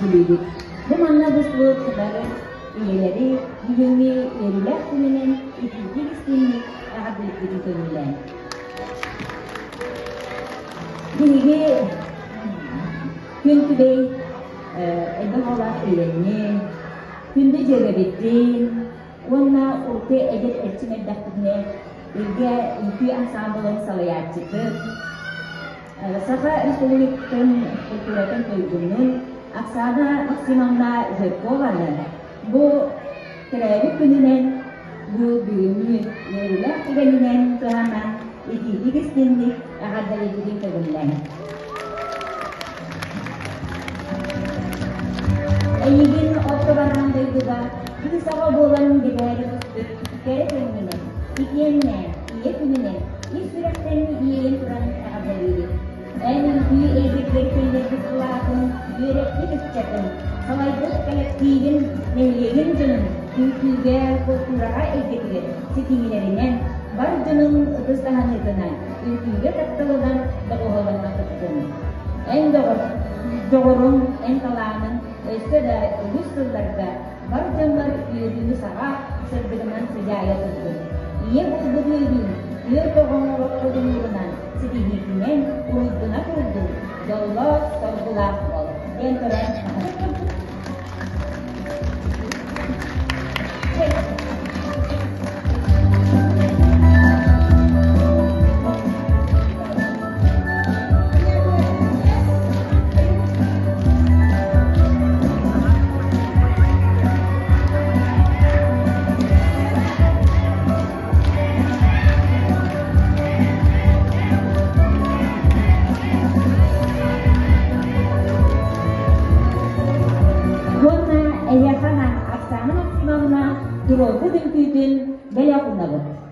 күндүлүүбүт. Бу манна быстыбыт бары ийэлэри бүгүҥҥү үөрүүлээх күнүнэн итиитик истиҥник эҕэрдэлиирбитин көҥүллээн. Биһиги күн күбэй элбэх оҕолоох ийэни, күндү дьүөгэбитин уонна урукку эдэр эрчим эрдэхпитинэ Илгэ үҥкүү ансаамбылын салайааччытын, Саха Республикатын культуратын туйгунун Оксана Максимовна Жиркованы бу төрөөбүт күнүнэн, бу бүгүҥҥү үөрүүлээх түгэнинэн туһанан итиитик истиҥник эҕэрдэлиирбитин көҥүллээн. Эйигин орто бараан дойдуга кыыс оҕо буолан бигээри түспүт кэрэ күҥҥүнэн, итиэннэ ийэ күнүнэн ис сүрэхтэн иэйэн туран эҕэрдэлиибит. Эн үҥкүү эйгэтигэр киллэрбит кылаатын, үөрэппит ыччатын, салайбыт кэлэктиибин, нэһилиэгин дьонун үҥкүүгэ, култуураҕа эйгэтигэр ситиһиилэринэн, бар дьонун ытыс таһыныытынан, үҥкүүгэ тапталынан доҕуһуолланна кыттын. Эн доҕор, доҕоруҥ, эн талааныҥ өссө да үгүс сылларга бар дьоннор үөрүүнү саҕа сырдыгынан сыдьаайа турдун. Ийэ буолбут үөрүүҥ түөрт оҕоҥ одунуурунан ситиһиитинэн уруйдуна турдун, дьоллоох, соргулаах буол диэн туран Уонна эһиэхэ Оксана Максимовна туруорбут үҥкүүтүн бэлэх уунабыт.